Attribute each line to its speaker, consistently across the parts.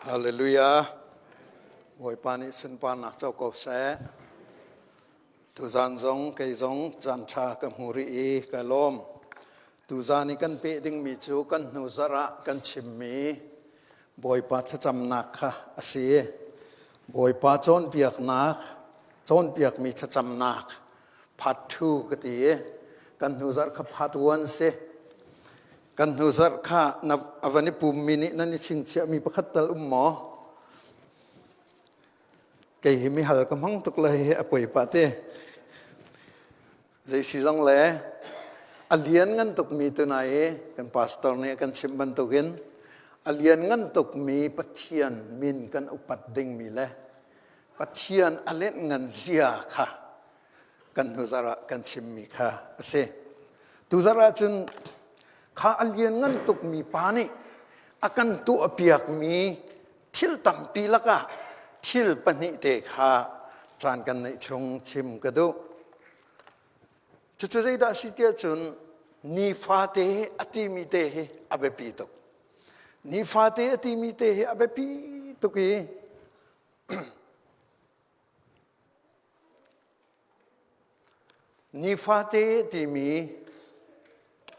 Speaker 1: Hallelujah. Bawipa nih sunparnak co ko seh. Tuzan zong kei zong caan ṭha ka hmu rih i ka lawm. Tuzan i kan peh dingmi cu kan hnu zarh ah kan chimmi Bawipa thlacamnak kha a si. Bawipa cawnpiaknak, cawnpiakmi thlacamnak part 2 ka ti i kan hnu zarh kha part 1 si. Kan hnu zarh kha na a van i pummi nih nan i chingchiahmi pakhat tal um maw? Kei hi mihal ka hmang tuk le hi a poi pah te. Zei si zong le a lian ngan tukmi tunai i kan pastor nih a kan chimh bantukin a lian ngan tukmi Pathian min kan upat dingmi le Pathian a lenh ngan zia kha kan hnuzarh ah kan chimmi kha a si. Tuzarh ahcun kha a lianngan tukmi pa nih a kan tuahpiakmi thil tampi lakah thil pahnih te kha caan kan neih chung chim ka duh. Cucu zeidah si tiah cun nifate a timi te hi a biapi tuk. Nifate a timi te hi a biapi tuk i Nifate timi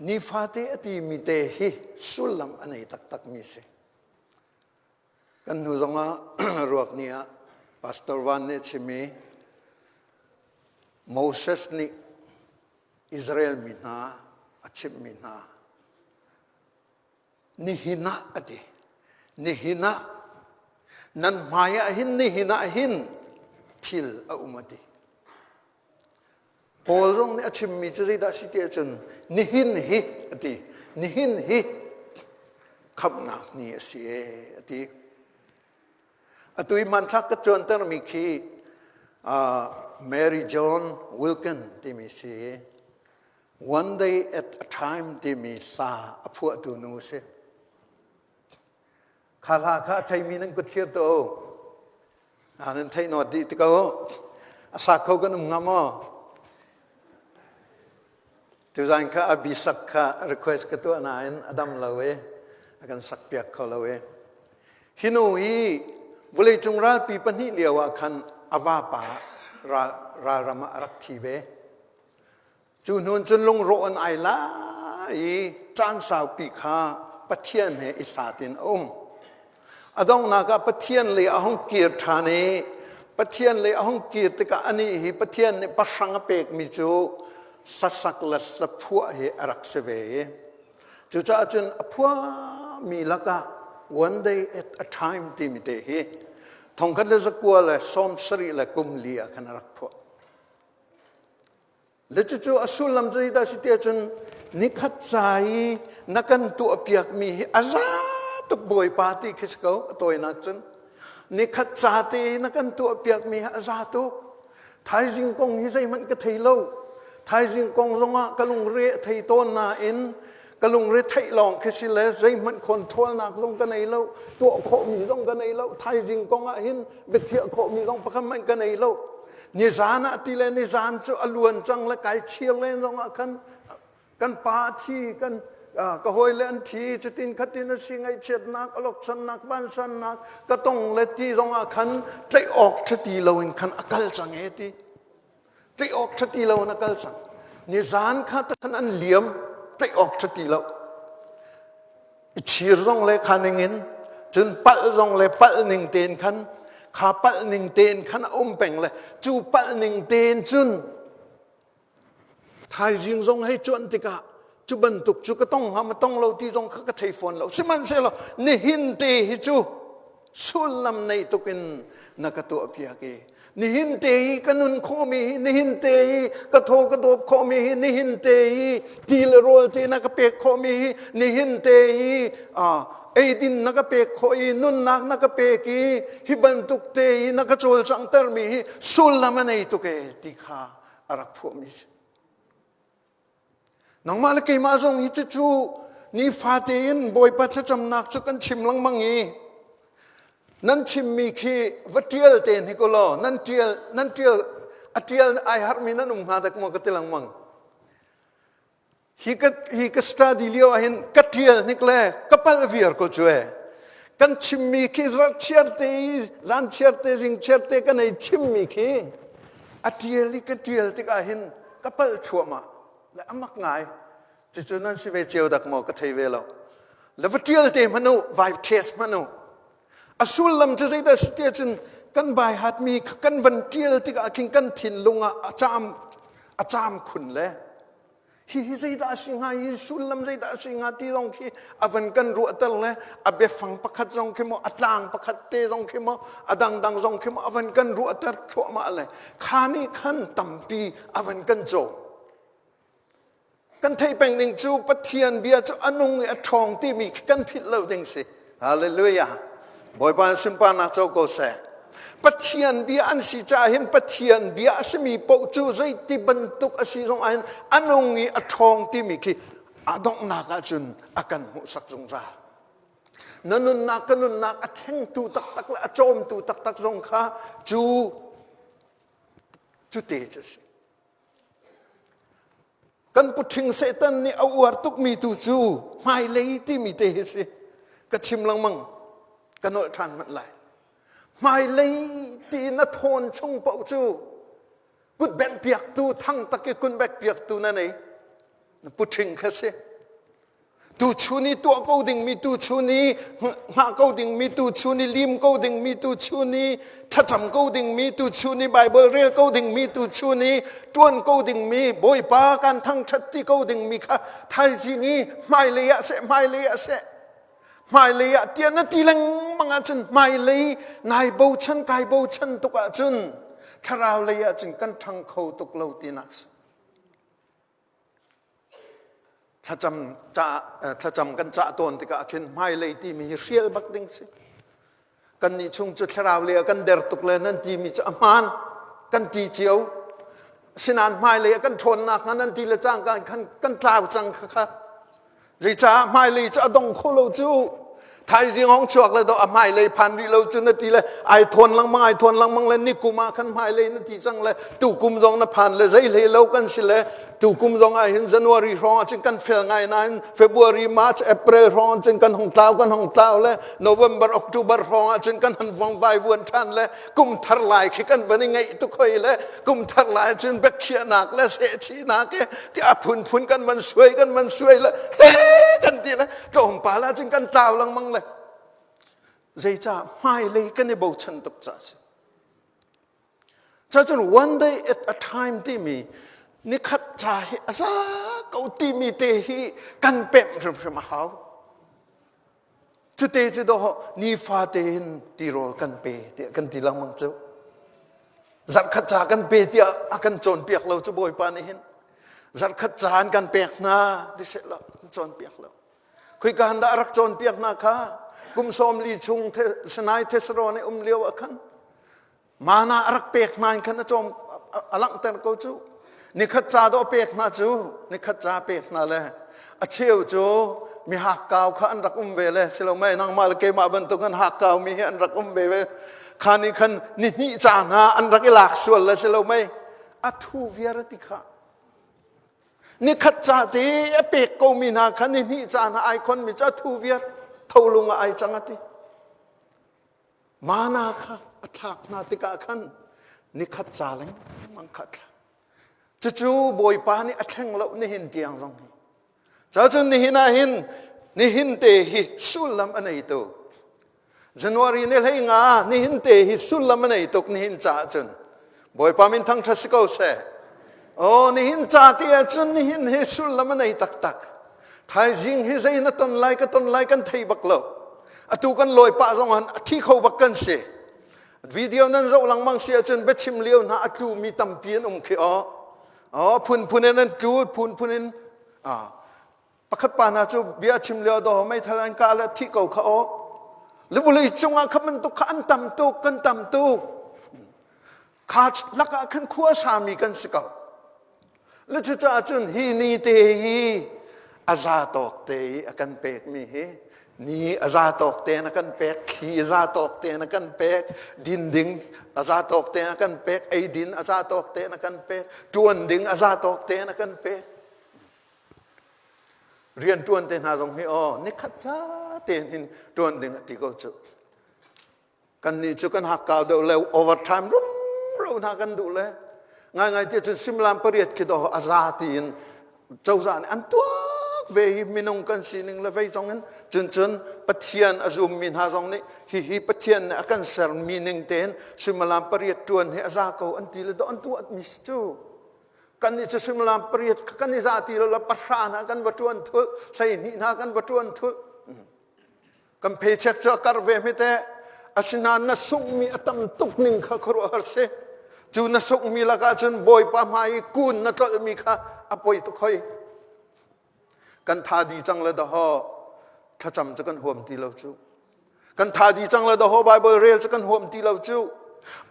Speaker 1: nifate a timi te hi sullam a nei taktakmi si. Kan hnu zongah ruak ni ah Pastor Van nih a chim i Moses nih Israel mi hna a chimhmi hna nihin ah a ti nihin ah nan hmai ah hin nihin ah hin thil a um a ti Paul zong nih a chimmi cu zeidah si ti ahcun nihin hi a ti nihin hi khamhnak ni a si e a ti atu i hmanthlak ka cuantermi khi Mary John Wilkin timi si One Day at a Time timi hla a phuahtu nu a si. Kha hla kha a theimi nan kut thlir to. Nan theih nawt dih ti ko. A sa kho kan um hnga maw? Tuzan kha a bisak kha request ka tuah nain a dam lo e. A kan sak piak kho lo e. Hi nu hi vawleicung ralpi pahnih lio ah khan a vapa ral, ralram ah a rak thi ve. Cu hnun cun lungrawh an ai la i caan saupi kha Pathian he i hlat in a um. A donghnak ah Pathian lei a hung kir ṭhan i Pathian lei a hung kir tikah anih hi Pathian nih pahrang a pekmi cu hlasak le hlaphuah hi a rak si ve i cucaah cun a phuahmi lakah One Day at a Time timi te hi 1974 ah khan a rak phuah. Le cucu a sullam cu zeidah si tiah cun nikhat ca i na kan tuahpiakmi hi a za tuk Bawipa ti khi si ko a tawinak cun. Nikhat ca te i na kan tuahpiakmi hi a za tuk. Thaizing kong hi zeihmanh ka thei lo. Thaizing kong zongah ka lungre a thei tawn nain ka lungre theih lawng khi si le zeihmanh controlnak zong ka nei lo tuah khawhmi zong ka nei lo thaizing kong ah hin biakhiah khawhmi zong pakhat hmanh ka nei lo Nizan ah ti le nizan cu a luan cang le kai chir len zong ah khan kan pa thi kan ka hawi le an thi cutin khatin a si ngaihchiatnak alokchannak vansannak ka tong le ti zong ah khan tlaih awk ṭha ti lo in khan a kal cang e ti tlaih awk ṭha ti lo in a kal cang nizan kha ta khan an liam tlaih awk ṭha ti lo I chir zong le kha ning in cun palh zong le palh ning tein khan kha palh ning tein khan a um peng le cu palh ning tein cun thaizing zong hei cuan tikah cu bantuk cu ka tong hnga ma tong lo ti zong kha ka thei fawn lo sihmanhsehlaw nihin te hi cu sullam nei tuk in na ka tuah piak i nihin te hi ka nun khawhmi hi nihin te hi ka thaw ka dawp khawhmi hi nihin te hi ti le rawl te na ka pek khawhmi hi nihin te hi eidin na ka pek khawh i nunnak na ka pek i hi bantuk te hi na ka cawlcanghtermi hi sullam a nei tuk e ti kha a rak phuahmi si Nangmah le keimah zong hi cucu nifate in Bawipa thlacamnak cu kan chim lengmang i nan chimmi khi va ṭial te hnik u law nan ṭial nan ṭial a ṭial ai harhmi nan um hnga dek maw ka ti lengmang. Hi ka hi ka study lio ah hin ka ṭial hnik le ka palh viar ko cu e. Kan chimmi khi zarhchiar te i zanchiar te zingchiar te kan ei chimmi khi a ṭial i ka ṭial tikah hin ka palh thluahmah le a mak ngai. Cucu nan si ve cio dak maw ka thei ve lo. Le va ṭial te hmanh u, vai test hmanh u. A sullam cu zeidah si ti ahcun kan baihatmi kan van ṭial tikah khin kan thinlung ah a caam a caam khun le hihi zeidah a si hnga hi sullam zeidah a si hnga ti zong khi a van kan ruahter le a biafang pakhat zong khi maw a tlang pakhat te zong khi maw a dangdang zong khi maw a van kan ruahter thluahmah le kha nih khan tampi a van kan cawm. Kan theih peng ding cu Pathian bia cu a nung i a ṭhawng timi khi kan philh lo ding si. Hallelujah. Bawipa in sunparnak co ko seh. Pathian bia an si caah hin Pathian bia a simi paoh cu zeiti bantuk a si zong ah hin a nung i a ṭhawng timi khi a donghnak ahcun a kan hmuhsak zungzal. Na nunnak ka nunnak a thlengtu taktak le a cawmtu taktak zong kha cu cu te cu a si. Kan puṭhing Satan nih a uar tukmi tu cu hmailei timi te hi si. Ka chim lengmang, ka nolh ṭhan hmanh lai. Hmailei ti na thawn chung paoh cu kutbengh piaktu, thang tak i kutbengh piaktu na nei. Na puṭhing kha si. Tuchun i tuah ko dingmi tuchun i hngah ko dingmi tuchun i lim ko dingmi tuchun i thlacam ko dingmi tuchun i Baibal rel ko dingmi tuchun i ṭuan ko dingmi Bawipa kan thangṭhat ti ko dingmi kha thaizing i hmailei ah seh hmailei ah seh hmailei ah tiah na ti lengmang ahcun hmailei nai bochan kai bochan tuk ahcun thlarau lei ahcun kan ṭhang kho tuk lo tinak si. Thlacam, thlacam kan cah tawn tikah khin hmailei timi hi hrial bak ding si. Kannih chung cu thlarau lei ah kan der tuk le nan timi cu a hmaan kan ti cio. Asinain hmailei ah kan ṭhawnnak hnga nan ti le cangka khan kan tlau cang kha kha. Zeicah hmailei cu a dong kho lo cu. Thaizing hong chuak le do a hmailei phan rih lo cu na ti le ai thawn lengmang ai thawn lengmang le ni kum ah khan hmailei na ti cang le tu kum zong na phan le zei hlei lo kan si le tu kum zong ah hin January hrawng ah cun kan fel ngai nain February March April hrawng ah cun kan hong tlau kan hong tlau le November October hrawng ah cun kan han vong vai vuan ṭhan le kum thar lai khi kan van i ngaih tuk hoi le kum thar lai cun biakhiahnak le sehchihnak he ti a phunphun kan van suai kan van suai le he kan ti le tlawmpal ah cun kan tlau lengmang le zeicah hmailei kan i bochan tuk ca si cacun one day at a time timi nikhat ca hi a za ko timi te hi kan pemh hrimhrim a hau Cute cu dawh nifate in tirawl kan pe tiah kan ti lengmang cu. Zarhkhat ca kan pe tiah a kan cawnpiak lo cu Bawipa nih hin. Zarhkhat ca an kan pek hna ti seh law kan cawnpiak lo. Khoika han dah a rak cawnpiak hna kha kum 40 chung Sinai Thessalon i um lio ah khan Mana a rak pek hna in khan a cawm a langhter ko cu. Nikhat ca dawh pek hna cu nikhat ca pek hna le a cheu cu mi hakkau kha an rak um ve le silo mei nangmah le keimah bantuk an hakkau mi hi an rak um ve ve kha nih khan ni hnih ca hna an rak i lak sual le silo mei a thu viar ti kha nikhat ca te a pek ko mi hna kha ni hnih ca hna ai khon mi cu a thu viar tholung ah ai cang a ti Mana kha a thlak hna tikah khan nikhat ca lengmang kha a thlak. Cucu Bawipa nih a thleng lo nihin tiang zong hi. Cacun nihin ah hin nihin te hi sullam a nei tuk. January ni hlei nga nihin te hi sullam a nei tuk nihin caah cun. Bawipa min thangṭhat si ko seh. Oh, nihin ca ti ahcun nihin hi sullam a nei taktak. Thaizing hi zei na ton lai ka ton lai kan thei bak lo. Atu kan lawi pah zong han a thi kho bak kan si. Video nan zoh lengmang si ahcun biachim lio hna a tlu mi tampi an um khi aw. Oh, phunphun in an tlu, phunphun in ah Pakhat pa hna cu bia chim lio do meithal an kah le thih ko kha aw. Le vulei cungah kha bantuk kha an tam tuk, kan tam tuk. Kha lakah khan khua sami kan si ko. Le cucaah cun hi ni te hi a za tawk te i a kan pekmi hi ni a za tawk te in a kan pek, thli a za tawk te in a kan pek, din ding a za tawk te in a kan pek, ei din a za tawk te in a kan pek, ṭuan ding a za tawk te in a kan pek. Rian ṭuan te hna zong hi aw nikhat ca tein hin ṭuan ding a ti ko cu. Kannih cu kan hakkau deuh le overtime rumro hna kan duh le ngaingai ti cun simlam pariat khi dawh a za tiin cozah nih an tuak ve hi minung kan sining le vei zong in cun cun Pathian a zummi hna zong nih hihi Pathian nih a kan sermi ning tein suimilam pariat ṭuan hi a za ko an ti le dawh an tuah mi si cu. Kan nih cu suimilam pariat kan i za ti lo le pahra hna kan va ṭuan thulh 12 hna kan va ṭuan thulh. Kan paycheck cu a kar ve hme teh. Asinain na sunghmi a tam tuk ning kha khuaruahhar si. Cu na sunghmi lakah cun Bawipa hmai i kun na tlolhmi kha a poi tuk hoi. Kan tha di cang le dahaw thlacam cu kan huam ti lo cu. Kan tha di cang le dahaw Bible rel cu kan huam ti lo cu.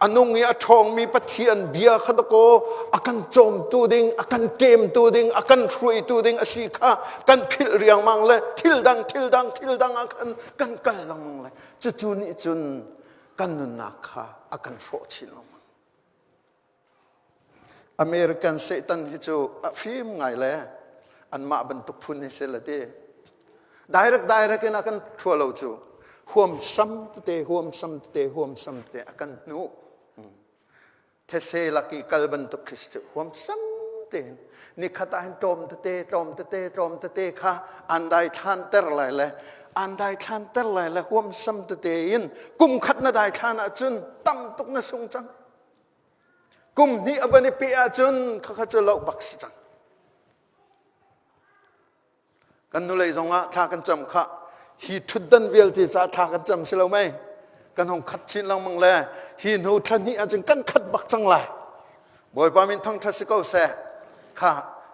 Speaker 1: A nung i a ṭhawngmi Pathian bia kha dakaw a kan cawmtu ding, a kan ṭemtu ding, a kan hruaitu ding a si kha kan philh riangmang le thil dang, thil dang, thil dang ah khan kan kal lengmang le cucu nih cun kan nunnak kha a kan hrawh chin lengmang. American Satan hi cu a fim ngai le anmah bantuk phun hi si le ti. Direct direct in a kan ṭhua lo cu. Huam sam tete, huam sam tete, huam sam tete a kan hnuh. These lak i kal bantuk khi si cu huam sam tein nikhat ah hin tlawm tete, tlawm tete, tlawm tete kha an dai thlan ter lai le an dai thlan ter lai le huam sam tete in kum khat na dai thlan ahcun tam tuk na sung cang. Kum hnih a van i peh ahcun khakha cu loh bak si cang. Kan nulei zongah thla kan cam kha hi ṭhutdan vialte caah thla kan cam si lo mei? Kan hung khat chin lengmang le hi hnu thla hnih ahcun kan khat bak cang lai. Bawipa min thangṭhat si ko seh. Kha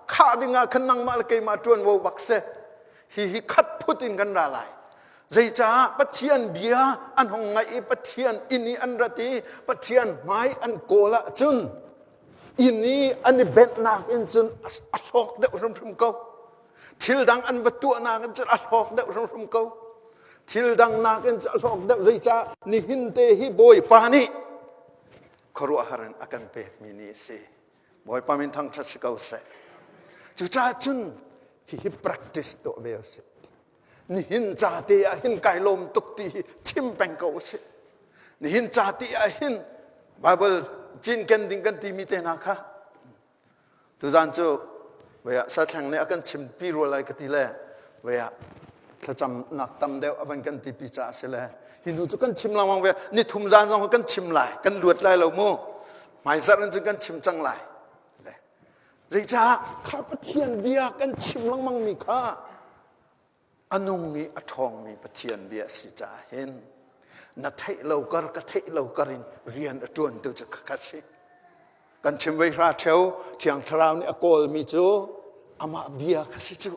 Speaker 1: khah dingah khan nangmah le keimah ṭuanvo bak si. Hi hi khat phut in kan ra lai. Zeicah Pathian bia an hung ngaih i Pathian inn i an rat i Pathian hmai an kawl ahcun inn i an i benhnak in cun a hlawk deuh hrimhrim ko. Thil dang an va tuahnak in cun a hlawk deuh hrimhrim ko. Thil dang nakin cun a hlawk deuh zeicah nihin te hi Bawipa nih khuaruahhar in a kan pekmi ni a si. Bawipa min thangṭhat si ko seh. Cucaah cun hihi practice tuah ve usih. Nihin ca te ah hin kai lawm tuk ti hi chim peng ko usih. Nihin ca te ah hin Bible cinken ding kan timi te hna kha tuzan cu vei ah sathleng nih a kan chim pi rua lai ka ti le vei ah thlacamnak tam deuh a van kan ti pi caah si le hi nu cu kan chim lengmang ve ni thum zan zong kan chim lai kan luat lai lo mu hmaizarh in cun kan chim cang lai le zeicah kha Pathian bia kan chim lengmang mi kha a nung i a ṭhawngmi Pathian bia a si caah hin na theih lo kar ka theih lo kar in rian a ṭuantu cu khakha si kan chim vei hra ṭheo Thiang Thlarau nih a kawlmi cu amah bia kha si cu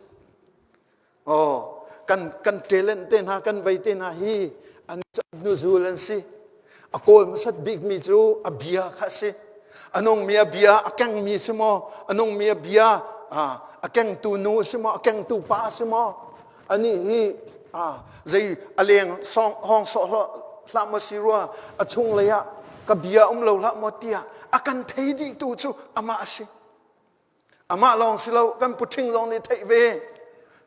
Speaker 1: Aw, kan kan talent te hna kan vei te hna hi an hnuzul an si. A kawl hmasat bikmi cu a bia kha a si. A nungmi a bia a kengmi si maw? A nungmi a bia a kengtu nu a si maw? A kengtu pa a si maw? Anih hi zei a leng song hong sawh hlah maw si rua a chung lei ah ka bia um lo hlah maw tiah a kan thei dihtu cu amah a si. Amah lawng si lo kan puṭhing zong nih theih ve.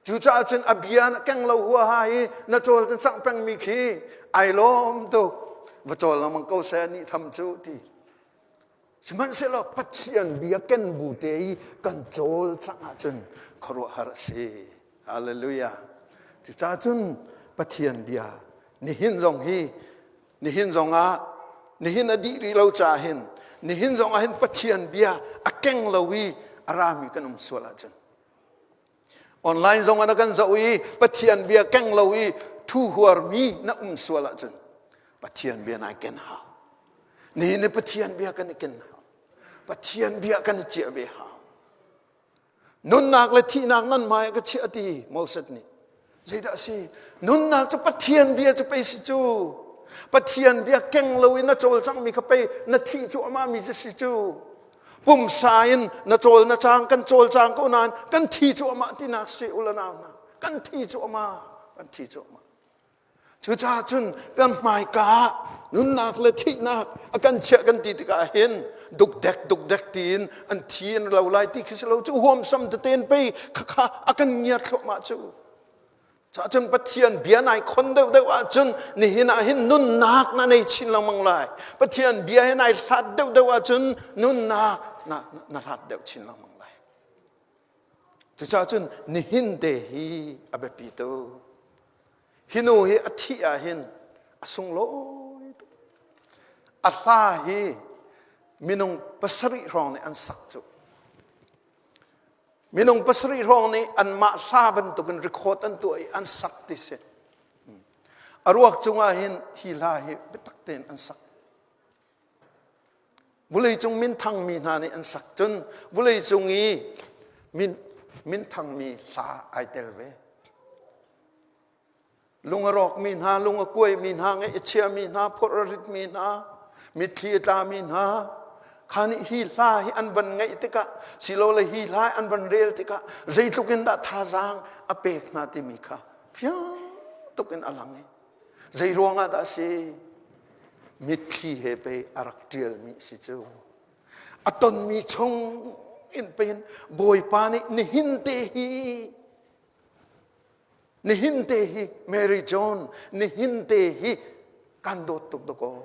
Speaker 1: Cucaah cun a bia na keng lo huaha i na cawl cun sangh pengmi khi ai lawm tuk. Va cawl lengmang ko seh nih tham cu ti. Sihmanhsehlaw Pathian bia ken bu te i kan cawl cang ahcun khuaruahhar a si. Hallelujah. Cucaah cun Pathian bia nihin zong hi Nihin zongah nihin a dih rih lo caah hin nihin zongah hin Pathian bia a keng lo i a rami kan um sual ahcun online zongah na kan zoh i Pathian bia keng lo i thu huarmi na um sual ahcun Pathian bia nai ken hau. Nihin ni Pathian bia kan i ken hau. Pathian bia kan i ciah ve hau. Nunnak le thihnak nan hmai ah ka chiah ti Moses nih. Zeidah a si? Nunnak cu Pathian bia cu pei si cu. Pathian bia keng loin na cawlcanghmi kha pei na thih cu amah mi cu si cu. Pumsa in na cawl na cang kan cawlcang ko nain kan thi cu amah tinak si u la nau hna. Kan thi cu amah kan thi cu amah. Cucaah cun kan hmaika ah nunnak le thihnak a kan chiah kan ti tikah hin dukdek dukdek tiin an thi an lo lai ti khi si lo cu huamsam teten pei khakha a kan ngiar thluahmah cu. Cahcun Pathian bia nai khon deuhdeuh ahcun nihin ah hin nunnak na nei chin lengmang lai. Pathian bia hi nai hlat deuhdeuh ahcun nunnak na, na hlat deuh chin lengmang lai. Cucaah cun nihin te hi a biapi tuk. Hi nu hi a thih ah hin a sunglawi tuk. A hla hi minung pasarih hrawng nih an sak cu. Minung pasarih hrawng nih anmah hla bantukin record an tuah i an sak ti si. A ruak cungah hin hi hla hi biatak tein an sak. Vawleicung minthangmi hna nih an sak cun vawleicung i min, minthangmi hla ai tel ve. Lung a rawkmi hna, lung a kuaimi hna, ngaih a chiami hna, phorh a ritmi hna, mitthli a tlami hna, kha nih hi hla hi an van ngaih tikah silole hi hla an van rel tikah zeitluk in dah thazaang a pek hna timi kha fiang tuk in a lang i zei ruangah dah a si mitthli he pei a rak ṭialmi si cu a tonmi chung in pein Bawipa nih nihin te hi Nihin te hi Mary John nihin te hi kan dawt tuk dakaw.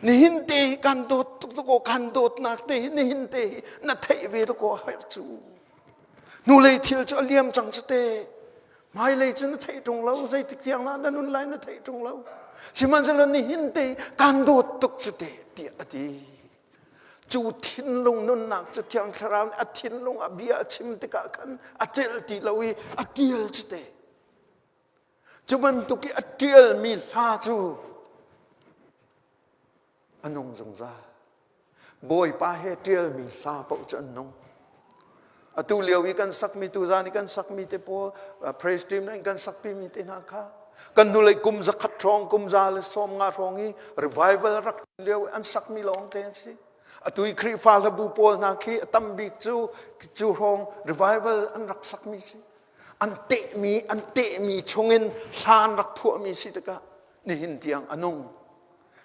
Speaker 1: Nihin te hi kan dawt tuk dakaw kan dawtnak te hi nihin te hi na theih ve dakaw a herh cu. Hnulei thil cu a liam cang cu te. Hmailei cu na theih ṭung lo zeitik tiang na nun lai na theih ṭung lo. Sihmanhsehlaw nihin te kan dawt tuk cu te tiah a ti. Cu thinlung nunnak cu Thiang Thlarau nih a thinlung ah bia a chim tikah khan a celh ti lo i a ṭial cu te. Cu bantuk i a ṭialmi hla cu a nung zungzal. Bawipa he ṭialmi hla paoh cu an nung. Atu lio i kan sakmi tuzan i kan sakmi te pawl praise team in kan sakpimi te hna kha kan hnulei kum zakhat hrawng kum za le sawm nga hrawng i revival rak lio an sakmi lawng te an si. Atu i Khrihfa hlabu pawl hna khi a tam bik cu cu hrawng revival an rak sakmi si. An tehmi an tehmi chungin hla an rak phuahmi si tikah nihin tiang a nung.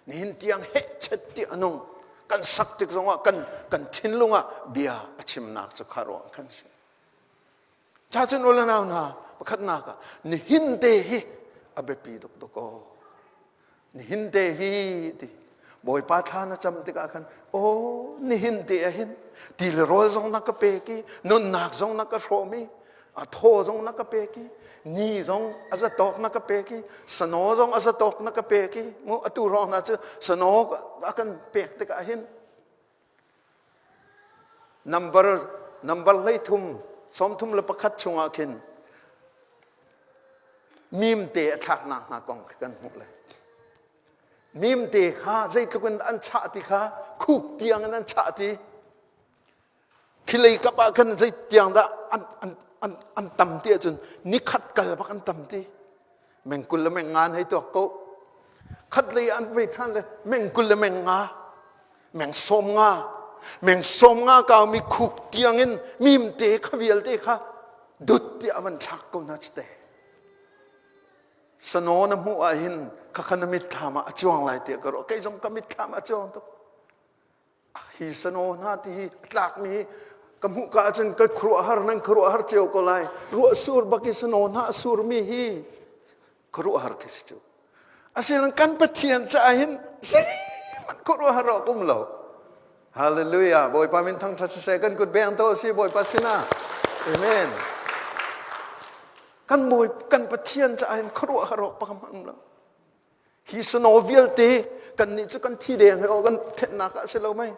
Speaker 1: Nihin tiang hehchet ti a nung. Kan sak tik zongah kan kan thinlung ah bia a chimnak cu kha ruang khan si. Cha cun ule nau hna pakhatnak ah nihin te hi a biapi tuk tuk aw. Nihin te hi ti Bawipa thla na cam tikah khan aw nihin te ah hin ti le rawl zong na ka pek i nunnak zong na ka hrawm i a thaw zong na ka pek i ni zong a zatawk na ka pek i sano zong a zatawk na ka pek i mu atu hrawng hna cu sano a kan pek tikah hin number number 13 31 chungah khin mimte a thlaknak hna kong khi kan hmuh le mimte kha zeitluk in an chah ti kha khuk tiang in an chah ti Khilei kap ah khan zei tiang dah an, an, an, an tam ti ahcun nikhat kal bak an tam ti. Meng 20 le meng nga an hei tuak ko. Khat lei an vei ṭhan le meng 20 le meng nga, meng 50, meng 50 kaumi khuk tiang in mimte kha vialte kha dut tiah van thlak ko hna cu te. Sano na hmuh ah hin khakha na mitthlam ah a cuang lai tiah ka ruah. Kei zong ka mitthlam ah a cuang tuk. Hi sano hna ti hi a tlakmi hi ka hmuh ka ahcun ka khuaruahhar nan khuaruahhar cio ko lai. Ruah sur bak i sano hna a surmi hi khuaruahhar khi si cu. Asinain kan Pathian caah hin zeihmanh khuaruahhar awk um lo. Hallelujah. Bawipa min thangṭhat siseh kan kut beng to si Bawipa sinah. Amen. Kan Bawi kan Pathian caah hin khuaruahhar awk pakhat hmanh um lo. Hi snow vialte kannih cu kan thi deng he aw kan thennak ah si lo mei.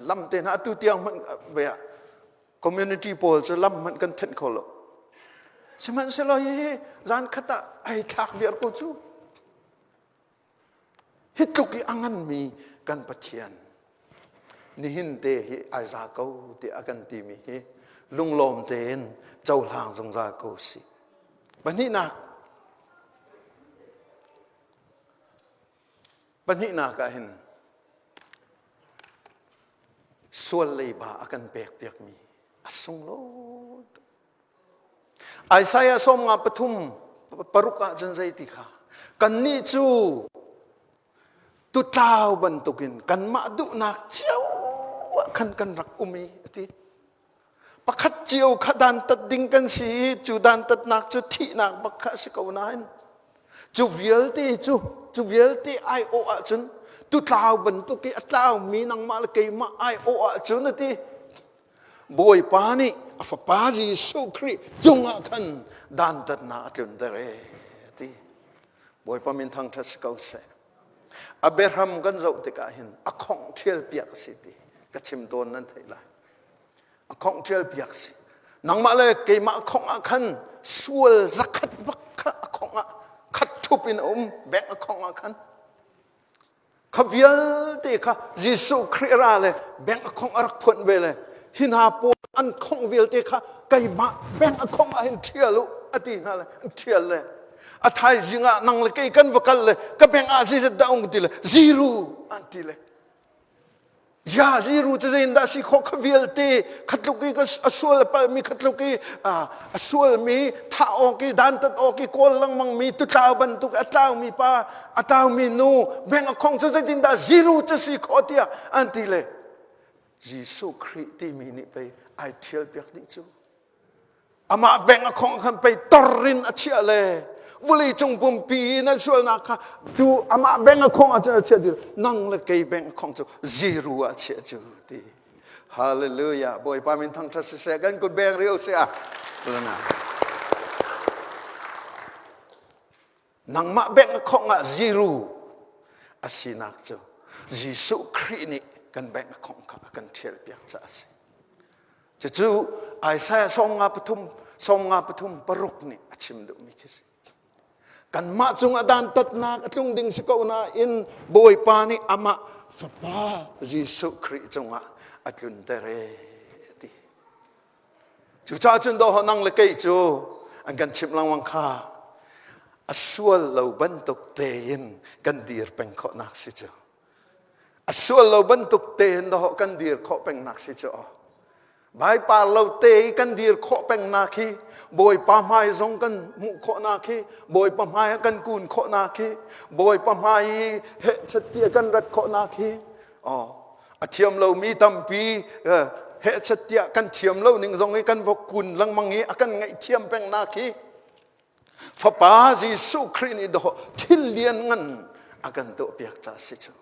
Speaker 1: Lam te hna atu tiang hmanh ve ah community pawl cu lam hmanh kan thenh kho lo. Sihmanhsehlaw hihi zan khat ah ai thlak viar ko cu. Hi tluk i a nganmi kan Pathian nihin te hi ai za ko tiah a kan timi hi lunglawm tein cohlang zungzal ko si. Pahnihnak Pahnihnak ah hin sual leiba a kan pek piakmi a sunglawi tuk. Isaiah 53 paruk ah cun zei ti kha? Kannih cu tutlau bantukin kanmah duhnak cio ah khan kan rak um i a ti. Pakhat cio kha dantat ding kan si i cu dantatnak cu thihnak bak kha a si ko nain cu vialte cu cu vialte aiawh ahcun tutlau bantuk i a tlaumi nangmah le keimah aiawh ahcun a ti. Bawipa nih a fapa Jesuh Khrih cungah khan dantatnak a tlunter e ti. Bawipa min thangṭhat si ko seh. A biahram kan zoh tikah hin a khongh ṭhial piak a si ti ka chim tawn nan theih lai. A khongh ṭhial piak si. Nangmah le keimah khongh ah khan sual zakhat bak kha a khongh ah khat ṭhup in a um bank a khongh ah khan Kha vialte kha Jesuh Khrih ra le bank a khongh a rak phuan ve le hi hna pawl an khongh vialte kha keimah bank a khongh ah hin ṭhial u a ti hna le an ṭhial le a thaizing ah nang le kei kan va kal le ka bank ah zeizat dah um ti le zero an ti le Zia ziru cu zeiin dah si khawh kha vialte khatluk i a sual a palmi khatluk i a sualmi thah awk i dantat awk i kawl lengmang mi tutlau bantuk a tlaumi pa a tlaumi nu beng a khong cu zeitin dah ziru cu si khawh tiah an ti le Jesuh Khrih timi nih pei ai thial piak dih cu Amah beng a khong khan pei tor in a chiah le vawlei cung pumpi in an sualnak kha cu amah beng a khong ahcun a chiah ti nang le kei beng a khong cu zero ah chiah cu ti. Hallelujah. Bawipa min thangṭhat siseh kan kut beng rio se ah. Nangmah beng a khong ah zero a sinak cu Jesuh Khrih nih kan beng a khong kha a kan ṭhial piak caah a si. Cucu Isaiah 53 53 paruk nih a chim duhmi khi si. Kanmah cungah dantatnak a tlung ding si ko nain Bawipa nih amah Fapa Jesuh Khrih cungah a tlunter e ti. Cucaah cun dawh nang le kei cu an kan chimh lengmang kha a sual lo bantuk tein kan dir peng khawhnak si cu. A sual lo bantuk tein dawh kan dir khawh pengnak si cu aw. Baipar lo te i kan dir khawh pengnak hi Bawipa hmai zong kan hmuh khawhnak hi Bawipa hmai ah kan kun khawhnak hi Bawipa hmai i hehchat kan rat khawhnak hi aw a thiam lomi tampi hehchat tiah kan thiam lo ning zong i kan va kun lengmang i a kan ngaihthiam pengnak hi Fapa Jesuh Khrih nih dawh thil lian ngan a kan tuahpiak ca si cu.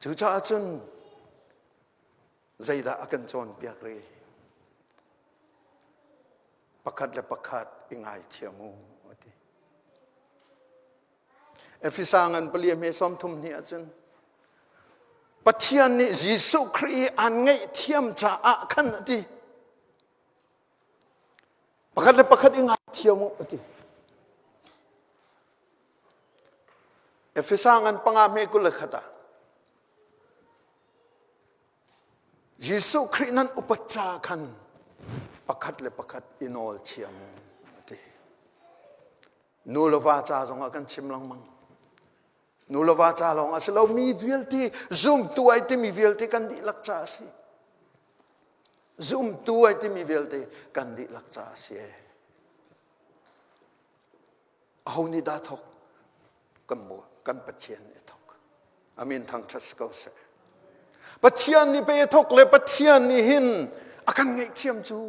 Speaker 1: Cucaah cun zeidah a kan cawnpiak rih? Pakhat le pakhat i ngaithiam u a ti. Efesa ngan pali a hme sawm thum hnih ahcun Pathian nih Jesuh Khrih i aan ngaihthiam caah khan a ti. Pakhat le pakhat i ngaithiam u a ti. Efesa ngan panga hme 21 ah Jesuh Khrih nan upat ca khan pakhat le pakhat i nawl thiam u a ti. Nu le va ca zongah kan chim lengmang. Nu le va ca lawng a si lo mi vialte zumtu ai timi vialte kan dihlak ca a si. Zumtu ai timi vialte kan dihlak ca a si. Aho nih dah thawk? Kan maw kan Pathian nih a thawk. Amin thangṭhat si ko seh. Pathian nih pei a thawk le Pathian nih hin a kan ngaihthiam cu.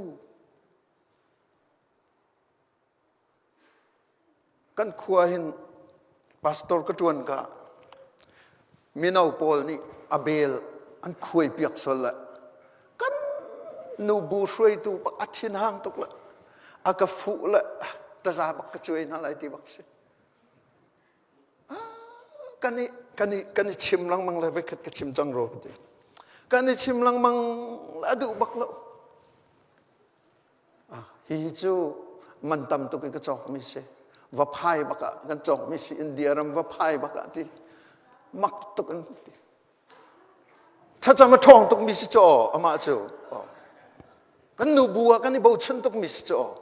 Speaker 1: Kan khua hin pastor ka ṭuan ka mino pawl nih a bel an khuai piak sual le kan nubu hruaitu bak a thinhang tuk le a ka fuh le taza bak ka cuai hna lai ti bak si. Kan i kan i kan i chim lengmang le voikhat ka chim cang rua ka ti. Kan i chim lengmang le a duh bak lo. Hihi cu man tam tuk i ka cawkmi si. Va phai bak ah kan cawkmi si India ram va phai bak ah ti mak tuk in ti. Thlacam a ṭhawng tukmi si cu aw amah cu. Kan nu bu ah kan i bochan tukmi si cu aw.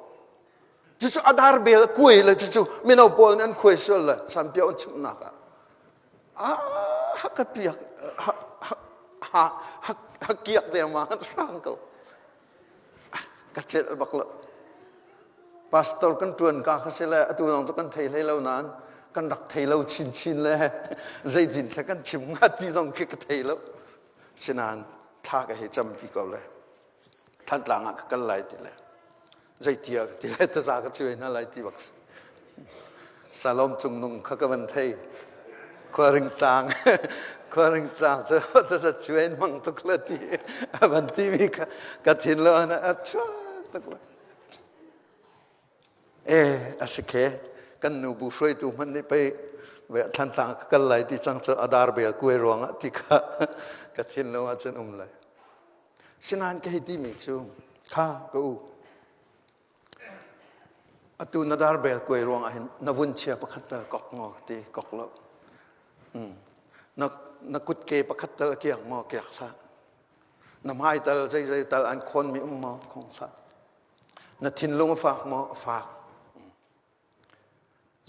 Speaker 1: Cucu adar bel a kuai le cucu mino pawl nih an khuai sual le sanpia an chumhnak ah. Ah ka piak ha ha ha ha kiak dengmang hrang ko. Ka celh bak lo. Pastor kan ṭuan ka kha si le atu zong cu kan thei hlei lo nain kan rak thei lo chinchin le zeitin thla kan chim hnga ti zong khi ka thei lo. Sinain thla ka hei campi ko le Thantlang ah ka kal lai ti le zeitia ka ti lai taza ka cuai hna lai ti bak si. Salom cung nung kha ka van thei. Khuaring tlang khuaring tlang cu taza cuai mang tuk la ti a van ti mi kha ka thin lo a chuak tuk la. E a si khe kan nu bu hruaitu hmanh nih pei Thantlang ka kal lai ti cang cu adar bel kuai ruangah ti kha ka thinlung ah cun um lai. Sinain ka hei timi cu kha ka u atu na dar bel kuai ruangah hin na vun chia pakhat tal kok maw ti kok lo. Na na kutke pakhat tal kiak maw kiak hlah. Na hmai tal zeizei tal an khawnmi um maw khong hlah. Na thinlung a fak maw? A fak.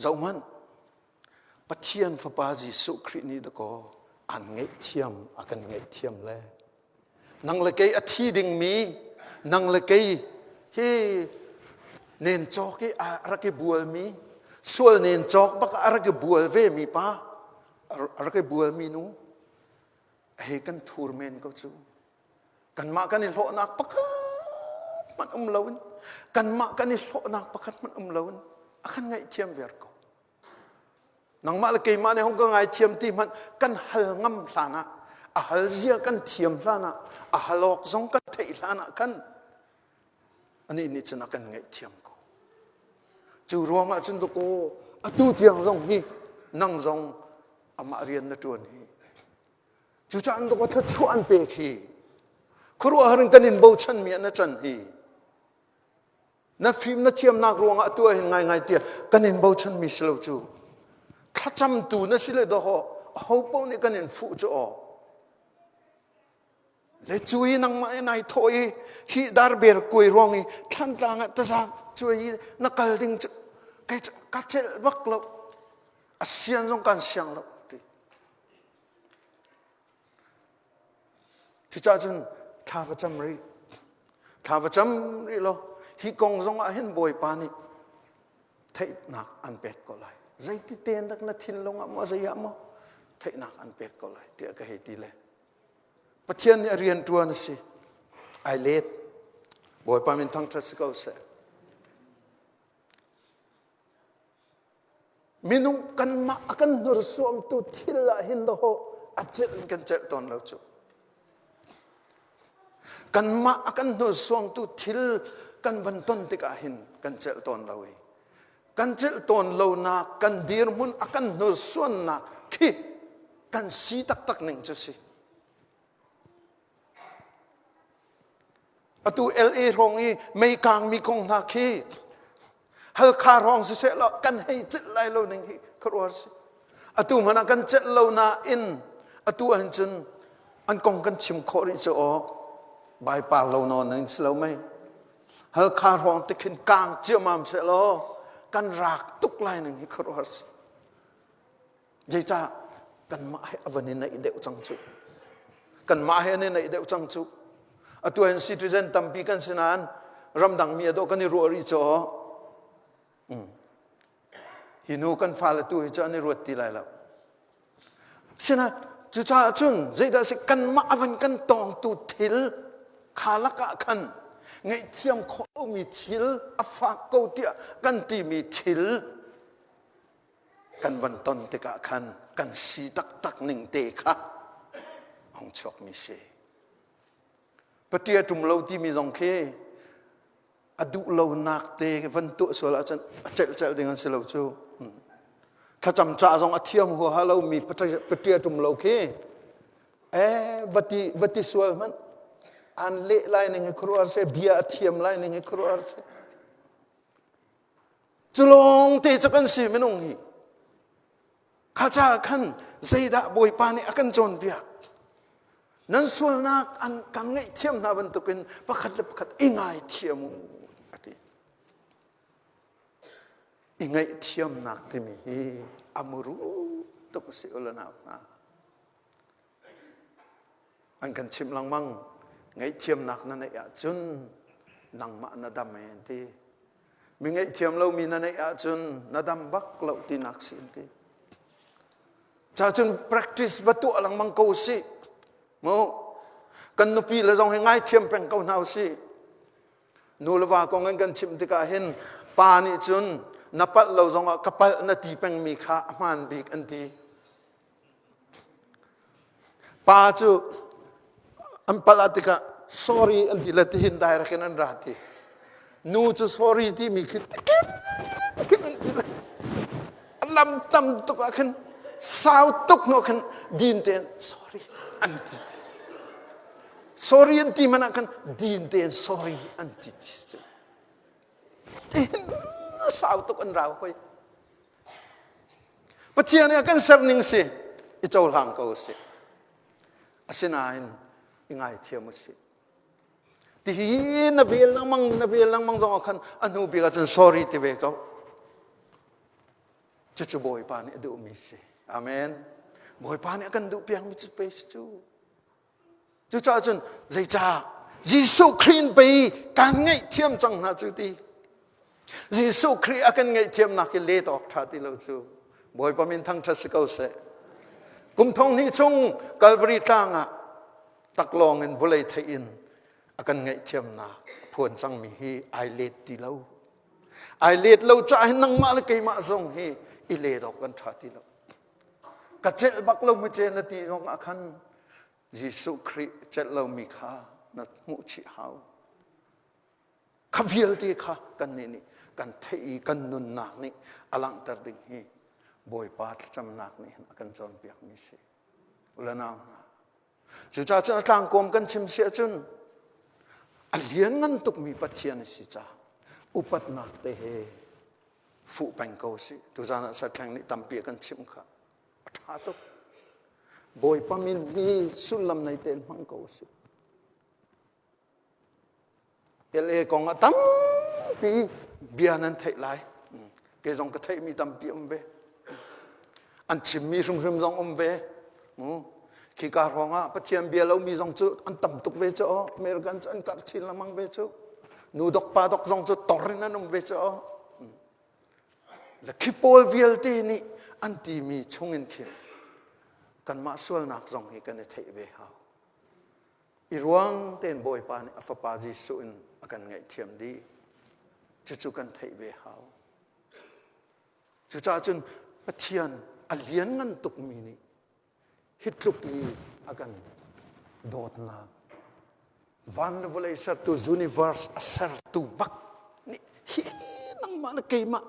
Speaker 1: Zohhmanh, Pathian Fapa Jesuh Khrih nih dakaw an ngaihthiam, a kan ngaihthiam le nang le kei a thi dingmi, nang le kei hi nen cawk i a rak i bualmi, sual nen cawk bak a rak i bual ve mi pa, a rak i bualmi nu, hei kan thur men ko cu. Kanmah kan i hlawhnak pakhat hmanh um loin kanmah kan i hlawhnak pakhat hmanh um loin a kan ngaihthiam viar ko. Nangmah le keimah nih hong ka ngaithiam ti hmanh kan hal ngam hlan ah a hal zia kan thiam hlan ah a hal awk zong kan theih hlan ah khan anih nih cun a kan ngaihthiam ko. Cu ruangah cun dakaw atu tiang zong hi nang zong amah rian na ṭuan hi Cucaah an dawt thluachuah an pek hi khuaruahhar in kan in bochanmi ah na can hi na fim na thiamnak ruangah atu ah hin ngaingai tiah kan in bochanmi si lo cu thlacamtu na si le dawh aho paoh nih kan in fuh cu aw le cu i nangmah i nai thawh i hi darbel kuai ruang i thlantlang ah tazak cuai i na kal ding cu kei ka celh bak lo a sian zong kan siang lo ti Cucaah cun thla va cam rih. Thla va cam rih law hi kong zong ah hin Bawipa nih theihnak an pek ko lai. Zeiti ten dak na thinlung ah maw zei ah maw theihnak an pek ko lai tiah ka hei ti le. Pathian nih a rian ṭuan a si. Ai let. Bawipa min thangṭhat si ko seh. Minung kanmah a kan hnursuangtu thil ah hin dawh a celh in kan celh tawn lo cu. Kanmah a kan hnursuangtu thil kan van ton tikah hin kan celh tawn lo i kan celh tawn lonak kan dirhmun a kan hnursuannak khi kan si taktak ning cu si. Atu LA hrawng i mei kaangmi kong hna khi Halkha hrawng siseh law kan hei celh lai lo ning hi khuaruahhar si. Atu hmanh ah kan celh lo nain atu ahhin cun an kong kan chim khawh rih cu aw baipar lo nawn in si lo mei. Halkha hrawng te khin kaang ciamam seh law kan raak tuk lai ning hi khuaruahhar si. Zeicah kanmah he a van i naih deuh cang cu. Kanmah he an i naih deuh cang cu. Atu hin citizen tampi kan si nain ramdang mi a dawh kan i ruah rih caw. Mm. Hi nu kan fale tu hi cu an i ruat ti lai lo. Sina cucaah cun zeidah si kanmah a van kan tawngtu thil kha lakah khan ngaihthiam khawh mi thil a fak ko tiah kan timi thil kan van ton tikah khan kan si taktak ning te kha hong chuakmi si. Paṭia ṭum lo timi zong khi a duh lonak te van tuah sual ahcun a celh celh ding an si lo cu. Thlacam ca zong a thiam huaha lomi paṭia ṭum lo khi eh vati vati sual hmanh an leh lai ning hi khuaruahhar seh bia a thiam lai ning hi khuaruahhar seh Cu lawng te cu kan si minung hi. Kha caah khan zeidah Bawipa nih a kan cawnpiak? Nan sualnak an kan ngaihthiam hna bantukin pakhat le pakhat i ngaithiam u a ti. I ngaihthiamnak timi hi a muru tuk a si u le nau hna. An kan chimh lengmang ngaihthiamnak na neih ahcun nangmah na dam e an ti. Mi ngaihthiam lomi na neih ahcun na dam bak lo tinak si an ti. Ca cun practice va tuah lengmang ko sih. Mu kan nupi le zong hi ngaithiam peng ko hna usih. Nu le va kong in kan chim tikah hin pa nih cun na palh lo zongah ka palh na ti pengmi kha a hmaan bik an ti. Pa cu an palh ah tikah sorry an ti le tihin direct in an ra ti. Nu cu sorry timi khi tikin khin an ti le lam tam tuk ah khin sau tuk hnu khin din tein sorry an ti ti. Sorry an ti hmanh ah khan din tein sorry an ti ti. Tihin sau tuk an rau hoi. Pathian nih a kan ser ning si i cohlang ko usih. Asinain i ngaithiam usih. Tihi na vel lengmang na vel lengmang zong ah khan a hnu bik ahcun sorry ti ve ko. Cucu Bawipa nih a duhmi si. Amen. Bawipa nih a kan duh piakmi cu pe si cu. Cucaah cun zeicah Jesuh Khrih in pei kan ngaihthiam cang hna cu ti. Jesuh Khrih a kan ngaihthiamnak hi let awk ṭha ti lo cu. Bawipa min thangṭhat si ko seh. Kum thong hnih chung Calvary tlang ah taklawng in vawlei theih in a kan ngaihthiamnak a phuan cangmi hi ai let ti lo. Ai let lo caah hin nangmah le keimah zong hi i let awk kan ṭha ti lo. Ka celh bak lo mu ce na ti zong ah khan Jesuh Khrih celh lomi kha na hmuh chih hau. Kha vialte kha kannih nih kan theih i kan nunnak nih a langhter ding hi Bawipa thlacamnak nih hin a kan cawnpiakmi si. Ulanau hna, cucaah cun a tlangkawm kan chim si ahcun a lianngan tukmi Pathian a si caah upatnak te he fuh peng ko si. Tuzan ah satleng nih tampi a kan chimh kha. A ṭha tuk. Bawipa min hi sullam nei tein hmang ko usih. LA kong ah tampi bia nan theih lai. Kei zong ka theihmi tampi um ve. An chimmi hrimhrim zong um ve. Khika hrawng ah Pathian bia lomi zong cu an tam tuk ve cu aw. American cu an karh chin lengmang ve cu. Nu dok pa dok zong cu tor in an um ve cu aw. Le khi pawl vialte nih an timi chungin khin kanmah sualnak zong hi kan i theih ve hau. I ruang tein Bawipa nih a fapa Jesuh in a kan ngaihthiam dih. Cucu kan theih ve hau. Cucaah cun Pathian a lianngan tukmi nih hi tluk i a kan dawtnak van le vawlei sertu universe a sertu bak nih hi nangmah le keimah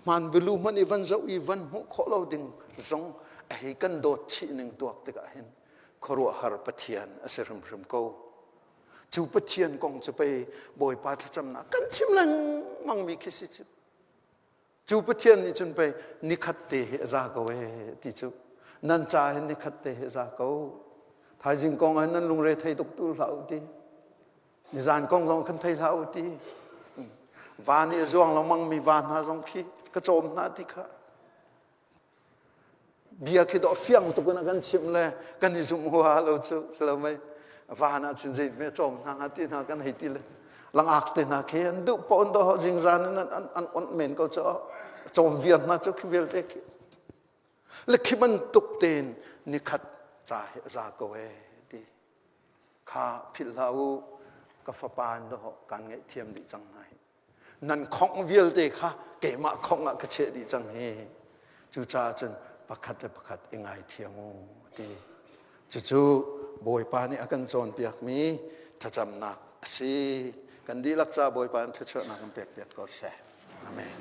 Speaker 1: hmaan bilu hmanh i van zoh i van hmuh khawh lo ding zong a hei kan dawt chih ning tuak tikah hin khuaruahhar Pathian a si hrimhrim ko. Cu Pathian kong cu pei Bawipa thlacamnak kan chim lengmang mi khi si cu. Cu Pathian nih cun pei nikhat te hi a za ko ee ti cu. Nan ca hin nikhat te hi a za ko. Thaizing kong ah nan lungre thei tuk tu hlah u ti. Nizan kong zong khan thei hlah u ti. Va nih a zuang lengmang mi va hna zong khi ka cawm hna ti kha. Bia khi dawh fiang tuk in a kan chimh le kan i zumh hua lo cu si lo mei. Van ah cun zei hme cawm hna hnga ti hna kan hei ti le langak te hna khi an duh pawn do zingzan in an an onh men ko cu cawm viar hna cu khi vialte khi le khi bantuk tein nikhat ca hi a za ko ee ti kha philh hlah u ka fapa in do kan ngaihthiam dih cang hna hi nan khongh vialte kha keimah khongh ah ka chiah dih cang hi cucaah cun pakhat le pakhat i ngaithiam u ti cucu bawipa nih a kan cawnpiakmi thlacamnak a si kan dihlak ca bawipa in thluachuahnak kan pekpiak ko seh amen.